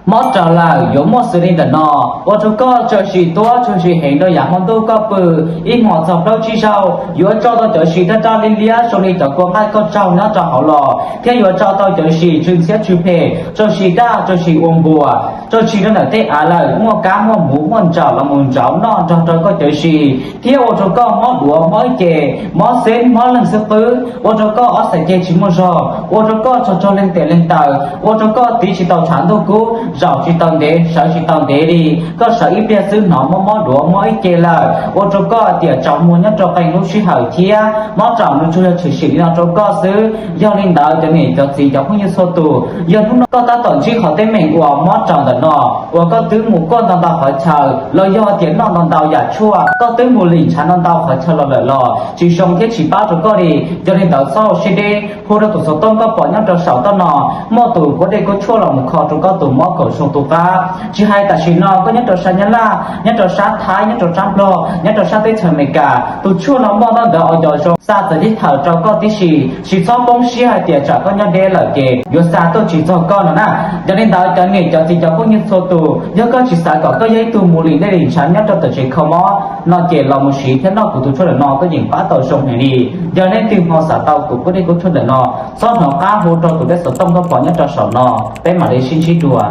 Mob raug lawm yuav muaj xws li ntawm no, ua rau koj tshwm sim tuab tshwm sim heev rau yav hmo ntuj koj pw, ib hmos txog plaub tsib zaug yuav tso tau cov sis raj raj liab liab zoo li cov kua nqaij koj tsaug nyob rau hauv los, thiab yuav tso tau cov sis tsw ntxhiab tsw phem, tso sis daj tso sis ua npuas, tso sis rau ntawm tej av lawm muaj kab muaj muv muaj ntsaum los mus ntsaum noj nrog rau koj cov sis, thiab ua rau koj mob duav mob ib ce, mob xeb mob leeg xwb qwb, ua rau koj ob xav ceg tsis muaj zog, ua rau koj tsaug tsaug leeg tes leeg taw, ua rau koj tiv tsis tau tshav ntuj kub, zaum tsis tau ntev sawv tsis tau ntev li, koj sawv ib pliag xwb hnov mob mob duav mob ib ce lawm, ua rau koj tias tsaus muag nyob rau qee lub sij hawm thiab mob raug nws tsuas yog tshwm sim li no rau koj xwb. Yog li ntawd cov niam cov txiv cov phooj ywg txhua tus, yog hnub no koj tab tom ntsib qhov teeb meem uas mob raug ntawm no, uas koj twb mus kuaj ntau ntau qhov chaw los yog tias noj ntau ntau yam tshuaj, koj twb mus lim ntshav ntau ntau qhov chaw los lawm los tsis zoo thiab tsis pab rau koj li. Yog li ntawd txhob ua siab deb, hu rau tus xov tooj koj pom nyob rau saum toj no, muaj tus kuab dej kuab tshuaj los mus kho rau koj tus mob kaum xyoo tu qab. Tsis hais tam sim no koj nyob rau sab Nyab Laj, nyob rau sab Thaib, nyob rau sab Nplog, nyob rau sab teb chaws Amelikas, tus tshuaj no muaj noj ntawd ua yog zoo xa txawv tib thawm rau koj tib si. Tsis txhob poob siab hais tias tsam koj nyob deb lawm ces yuav xa tuaj tsis txog koj no na. Yog li ntawd cov niam cov txiv cov phooj ywg txhua tus, yog koj tsis xav kom koj yog ib tug mus lim dej lim ntshav nyob rau tom tsev kho mob no ces los mus siv thiab noj kuv tus tshuaj ntawm no koj yeej pab tau zoo heev li. Yog leej twg ho xav tau kuv kuab dej kuab tshuaj ntawm no, txhob hnov qab hu rau tus dej xov tooj koj pom nyob rau saum no, peb mam li sib ntsib dua.